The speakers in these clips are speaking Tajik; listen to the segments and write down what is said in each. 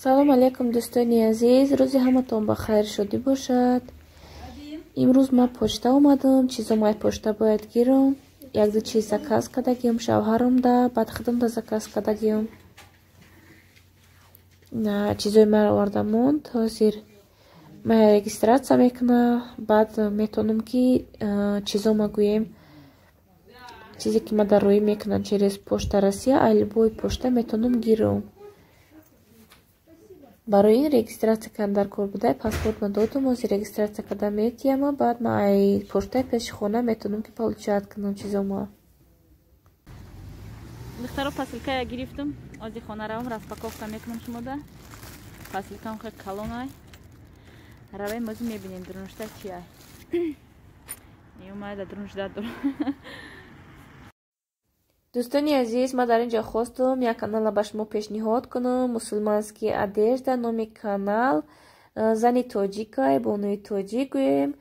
Салом алейкум, дӯстони азиз, рӯзи ҳаматон ба хайр шудӣ бошад. Имрӯз ман почта омадам, чизомай почта бояд гирам. Якду чиз заказ кардагиам шавҳарамда, баъд худамда заказ кардагиам. Чизои маро оварда монд. Ҳозир ман регистрация мекунам, баъд метавонам ки чизома гӯем, чизе ки ма дар рӯӣ мекунам через почта Россия, ай любой почта метавонам гирам. Барои ин регистрация кардан дар кор буда, паспортма додум, ҳозир регистрация карда метиҳама, баъд ман ай почтаи пеши хона метавонам ки получать кунам чизома. Духтаро, посылкая гирифтам, ҳозир хона равам, распаковка мекунам шумода. Посылкам хеле калон ай. Равем, ҳозир мебинем дурунушта чи ай. Омада дурунушта дур. Дӯстони азиз, ман дар ин ҷо хостум як канала ба шумо пешниҳод кунам. Мусульманский одежда номи канал. Зани тоҷикай, бонуи тоҷик гӯем,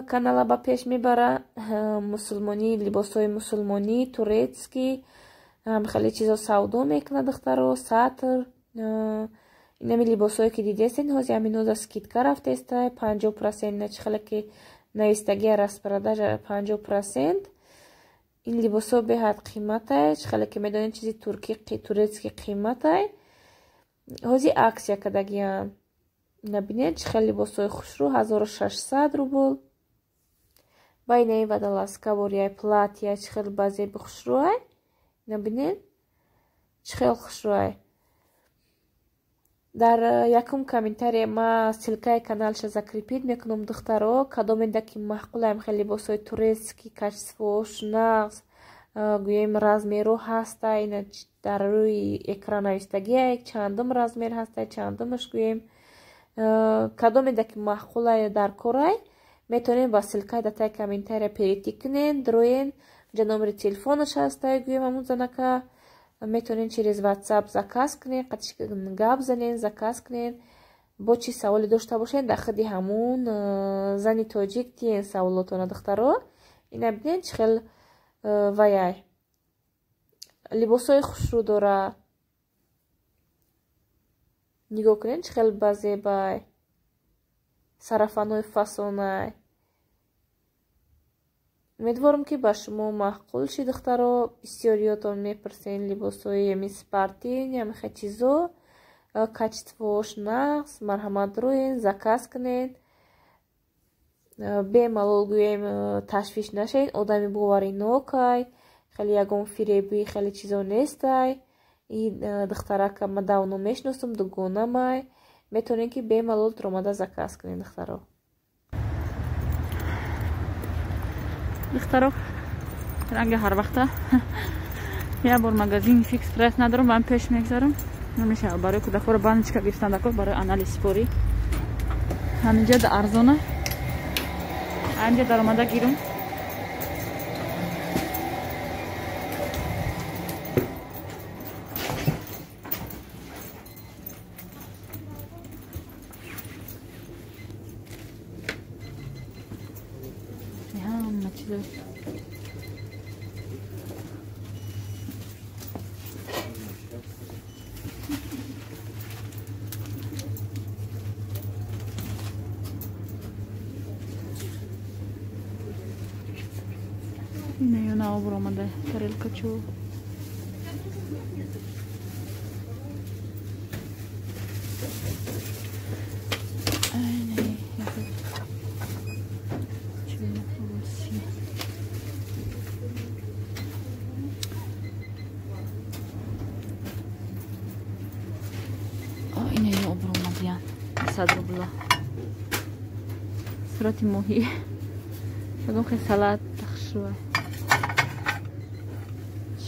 канала ба пеш мебара. Мусулмонӣ, либосҳои мусулмонӣ, турецкий, хеле чизо савдо мекунад духтаро, сатр. Инами либосҳое ки дидестен, ҳозир ҳаминоза скидка рафтестай, 50%, на чи хеле ки навистагия распродажа 50%. Ин либосҳо беҳад қиматай, хеле ки медонед чизи турки, турецкий қиматай. Ҳозир акция кардагиям. Набинед чӣ хел либосҳои хушрӯ, 1600 рубл. Ба инаи водолазка ворияй, платья чӣ хел базеби хушрӯай. Набинед чӣ хел хушрӯай. Дар якум комментария ма ссылкаи каналша закрепить мекунам, духтаро, кадомеда ки маъқулаем хел либосҳои турецкий, качествош нағз, гӯем размерҳо ҳаста, ина дар рӯи экран навистагия, чандум размер ҳаста, чандумаш гӯем. Кадомеда ки маъқулай дар корай, метавонем ба ссылкаи дар таи комментария перейти кунен, дроен, ҷа номери телефонаш ҳаста, гӯем ҳамун занака. Метавонед через WhatsApp заказ кунед, қатиш гап занед, заказ кунед. Бо чӣ саволе дошта бошед, дар худи ҳамун зани тоҷик тиен саволотона, духтаро. Ина бинед чӣ хел ваяй. Либосҳои хушрӯ дора. Нигоҳ кунед чӣ хел базебай. Сарафанҳои фасонай. Умедворам ки ба шумо маъқул шид, духтаро. Бисёриётон мепурсен либосҳои ами спортивный, ами чизо, качествош нағз, марҳамат рӯен, заказ кунед. Бемалол гӯем, ташвиш нашавед, одами боваринокай, хеле ягон фиребӣ, хеле чизо нестай. Ин духтарака ма давно мешиносам, дугонамай. Метавонед ки бемалол туромада заказ кунед, духтаро. Духтаро, ранги ҳар вақта як бор магазин фикс прайс надорам, ба пеш мегзарам. Намешава барои кӯдакҳоро баночка гирифтан дакор барои анализ спорӣ. Ҳаминҷа да арзона. Ҳаминҷа даромада гирам. Ҳама чизо ина обр омада, тарелка чу. Ина обр омадиян, 100 рубла. Сурати моҳӣ. Ягон хел салат тахшуа.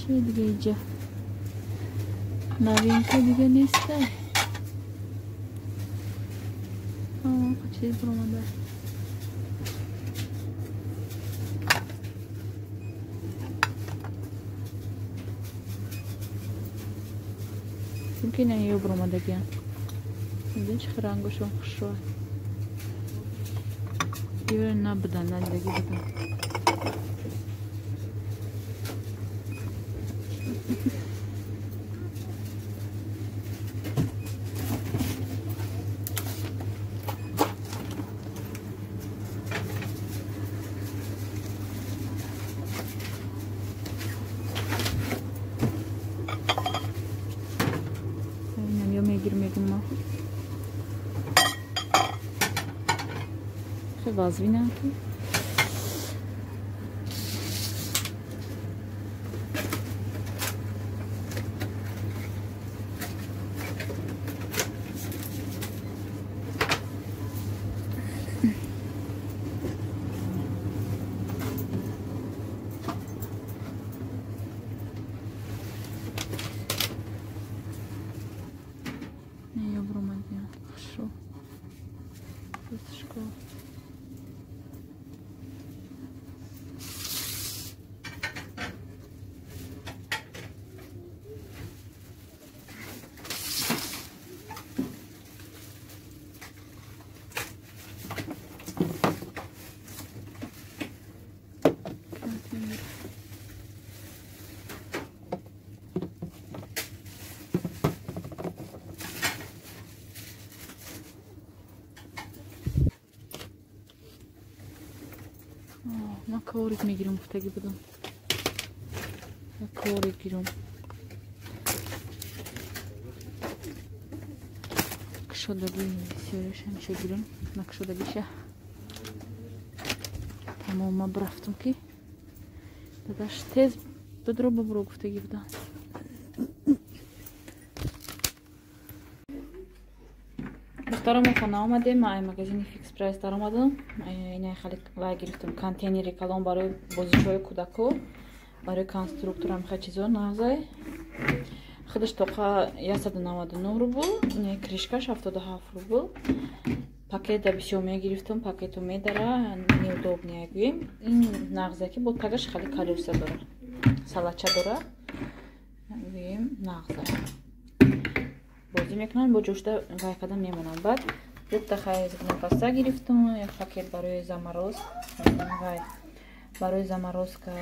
Чи дига иҷа? Новинка дига неста. Чиз баромада. Мумкин ё баромадагиян. Мебинед чӣ хел рангошон хушрӯ. Ё набудан, надидаги будан. мегирам, мегум ма. Хеле вазвина ки. Ман коврик мегирам, гуфтагӣ будам. Коврик гирам. Кушодагӣ бисёраш ҳамеша гирам. Накушодагиша. Тамом, ман бирафтам ки дадаш тез бидро бубуро гуфтагӣ будам. Духтаро, мо хона омадем, ман ай магазини Фикс Прайс даромадам. Ина хеле вай гирифтам, контейнери калон барои бозичаҳои кӯдако, барои конструкторам хеле чизо нағзай. Худаш тоқа 199 рубл, не крышкаш 77 рубл. Пакета бисёр мегирифтам, пакету медара, неудобный гӯем. Ин нағза ки бо тагаш хеле колёса дора, салача дора. Гӯем нағза. Бозӣ мекунам, бо ҷӯшда вай кардам мемонам. Баъд духта хай зубной паста гирифтам, як пакет барои замороз, вай барои заморозка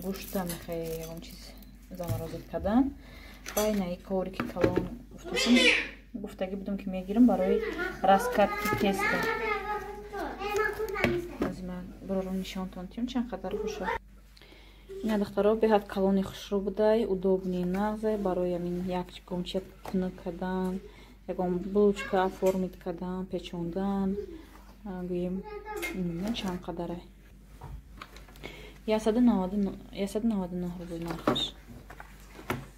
гӯшта мехоҳи ягон чиз заморозит кардан. Ва ина и коврики калон гуфтам, гуфтагӣ будам ки мегирам барои раскатки теста. Аз ман барорам нишонтон тим чанд қадар боша. Ина духтаро беҳад калони хушрӯ будай, удобный нағзе барои ҳамин як гомча тунук кардан, ягон булочка оформить кардан, печондан. Гӯем чанд қадарай. 199 рубл нархаш.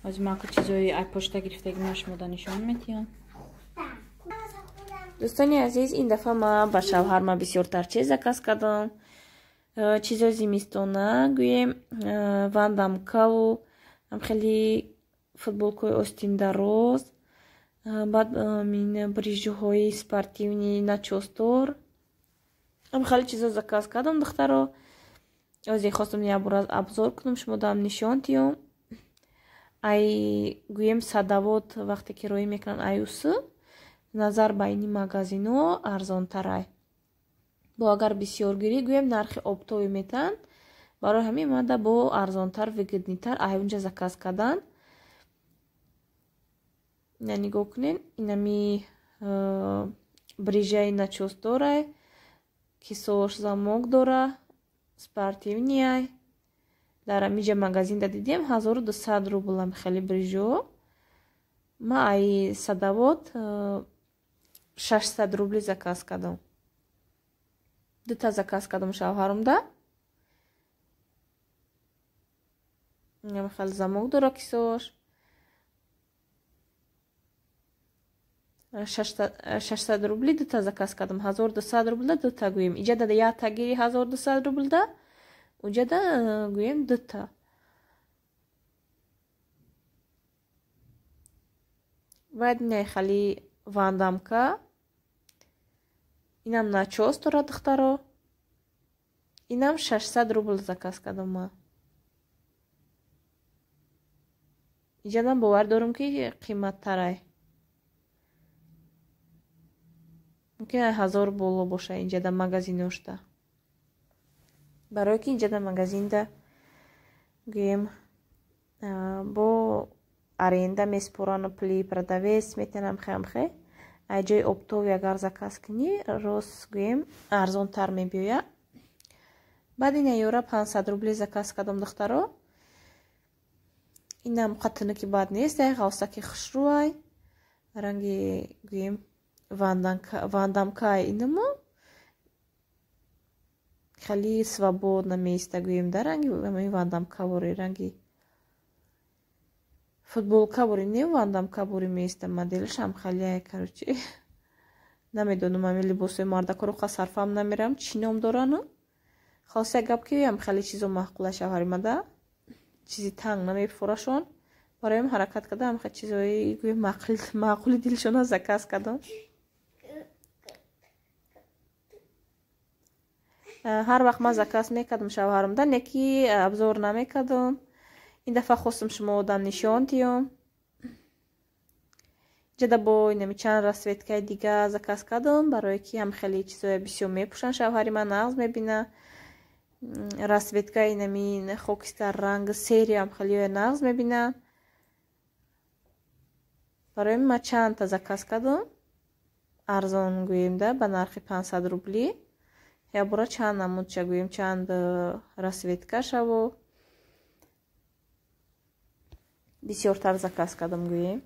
Аз ман ки чизои ай почта гирифтагӣ ман шумода нишон медиҳам. Дӯстони азиз, ин дафъа ман ба шавҳарма бисёртар чиз заказ кардам. Чизои зимистона, гӯем, вандамкаву хеле футболкаи остиндароз, баъд мин брижҳои спортивни начостор, хеле чизо заказ кардам, духтаро. Озе хостам як бор обзор кунам, шумо дам нишон диҳам. Ай гӯем садавод вақте ки роӣ мекунанд аюс, назар ба ини магазино арзонтарай. Бо агар бисёргирӣ гӯем нархи оптовӣ метаҳанд, барои ҳамин мада бо арзонтар, выгоднитар ай унҷа заказ кардан. Ина нигоҳ кунед, инами брижаи начос дорай, кисош замок дора, спортивниай. Дар ҳамиҷа магазинда дидем 1200 рублам хеле брижо. Ма ай садавод 600 рубли заказ кардам. Дута заказ кардам шавҳарумда. Инам хеле замок дора кисош. 600 рубли дута заказ кардам. 1200 рублда дута гӯем. Иҷа да якта гири 1200 рублда, уҷада гӯем дута. Баъд инаи хали вандамка. Инам начос дора, духтаро. Инам 600 рубл заказ кардам ман. Иҷадам бовар дорам ки қиматтарай. Мумкин 1000 боло боша инҷада магазиношда. Барое ки инҷада магазинда гӯем бо аренда меспорану пули продавец метанам хамхе. Ай ҷои оптови агар заказ кунӣ, рост гӯем арзонтар мебиёяд. Баъд ина ёра 500 рубли заказ кардам, духтаро. Инам қатунаки бад нест, ай ғавсаки хушрӯай. Ранги гӯем вандамкай инамо хеле свободно меиста гӯем да ранги ҳамин вандамка бори ранги футболка бори не вандамка бори меиста моделашам хеле короче намедонам ҳамин либосҳои мардакоро қа сарфам намерам чӣ ном дорану. Холоса як гап ки ам хеле чизо маъқула шавҳари мада чизи танг намепурашон. Бароям ҳаракат кардам хеле чизои гӯем маъқули дилшона заказ кардам. Ҳар вақт ман заказ мекардам шавҳарамда, не ки обзор намекардам. Ин дафъа хостам шумо одам нишон диҳам. Ҷада бо инами чанд расцветкаи дига заказ кардам, барое ки ҳам хеле чизоя бисёр мепӯшанд шавҳари ман нағз мебина. Расцветка инами хокистар ранг сериям хеле нағз мебина. Барои ман чандта заказ кардам. Арзон гӯем да ба нархи 500 рубли. Ябора чанд намудча гӯем чанд расцветка шаво. Бисёртар заказ кардам гӯем.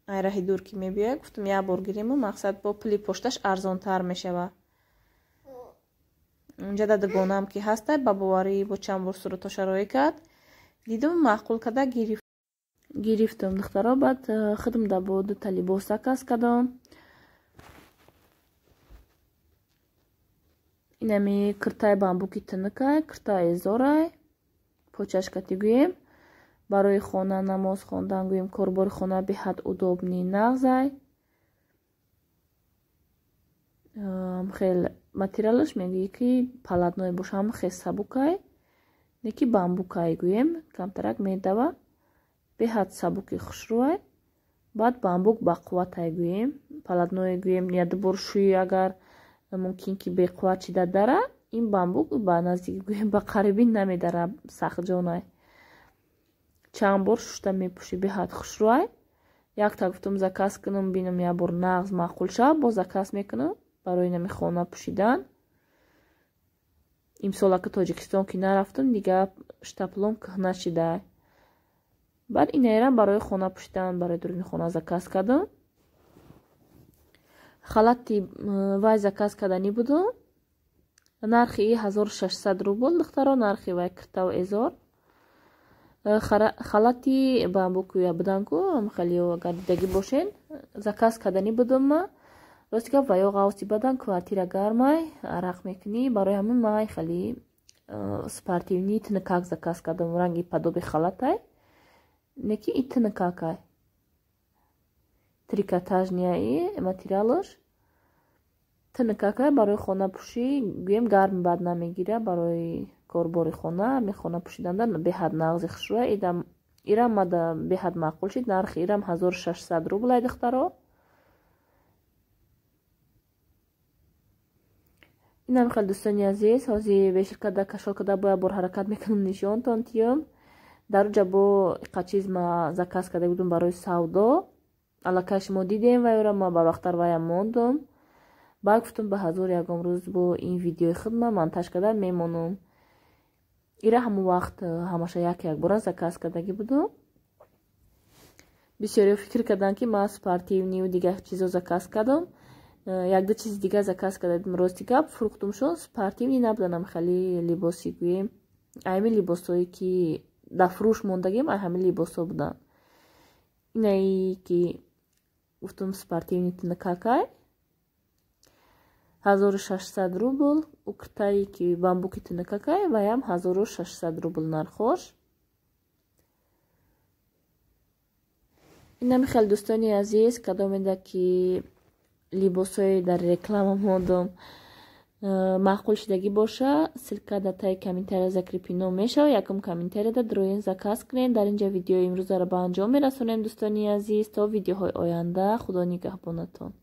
Ай раҳи дур ки мебиёяд, гуфтам як бор гириму мақсад бо пули пошташ арзонтар мешавад. Унҷа да дугонаам ки ҳаста, ба боварӣ бо чанд бор суратоша роӣ кард. Дидум маъқул карда гирифтам духтаро. Баъд худам да бо дута либос заказ кардам. Инами киртаи бамбуки тинукай, киртаи зорай, почашкати гӯем. Барои хона намоз хондан гӯем корбори хона беҳад удобный нағзай. Хел материалаш мегӯӣ ки палатной боша, ҳам хел сабукай, не ки бамбукай гӯем, камтарак медава, беҳад сабуки хушрӯай. Баъд бамбук бақувватай гӯем, палатной гӯем яду бор шӯӣ агар мумкин ки беқувват шида дара, ин бамбук ба наздики гӯем ба қарибӣ намедара, сахтҷонай. Чанд бор шушта мепӯшӣ, беҳад хушрӯай. Якта гуфтам заказ кунам, бинам як бор нағз маъқул шавад, боз заказ мекунам барои нами хона пӯшидан. Имсол ака Тоҷикистон ки нарафтам, дига штаплом кӯҳна шидай. Баъд инаерам барои хона пӯшидан, барои дуруни хона заказ кардам. Халати вай заказ карданӣ будум. Нархи 1600 рубл духтаро, нархи вай киртаву эзор. Халати бамбукуя будан ку, хеле агар дидагӣ бошен, заказ карданӣ будум ма. Рости гап ваё ғавси бадан, квартира гармай, арақ мекунӣ, барои ҳамин май хеле спортивный тинукак заказ кардам, ранги подоби халатай, не ки и тинукакай. Трикотажнияи материалаш тинукакай барои хона пӯшӣ, гӯем гарми бад намегира, барои корбори хона, мехона пӯшиданда беҳад нағзи хушрӯя. Ирам мада беҳад маъқул шид, нархи ирам 1600 рубл ай духтаро. Инам хел дӯстони азиз, ҳозир вешил карда, кашол карда, бо як бор ҳаракат мекунам нишонтон тиём. Дар уҷа бо иқа чиз ма заказ карда будум барои савдо. Аллакай шумо дидем вайора, ма барвақттар ваям мондум. Баъд гуфтум ба ҳазор ягон рӯз бо ин видеои худ ма монтаж карда мемонам. Ира ҳамон вақт ҳамаша як якбора заказ кардагӣ будум. Бисёриҳо фикр карданд ки ман спортивнию дигар чизо заказ кардам. Якду чизи дигар заказ карда будем. Рости гап фурӯхтумшон спортивный набуданам, хеле либоси гӯем. Ҳамин либосҳое ки дар фурӯш мондагим, ай ҳамин либосҳо буданд. Инае ки гуфтум спортивный тинукакай 1600 рубл, укртае ки бамбуки тинукакай ваям 1600 рубл нархош. Инами хел дӯстони азиз, кадомеда ки либосҳои дар реклама мондум маъқул шидагӣ боша, ссылка дар таи комментария закрепино мешава. Якум комментарияда дроен заказ кунед. Дар инҷа видеои имрӯзаро ба анҷом мерасонем дӯстони азиз. То видеоҳои оянда Худо нигаҳбонатон.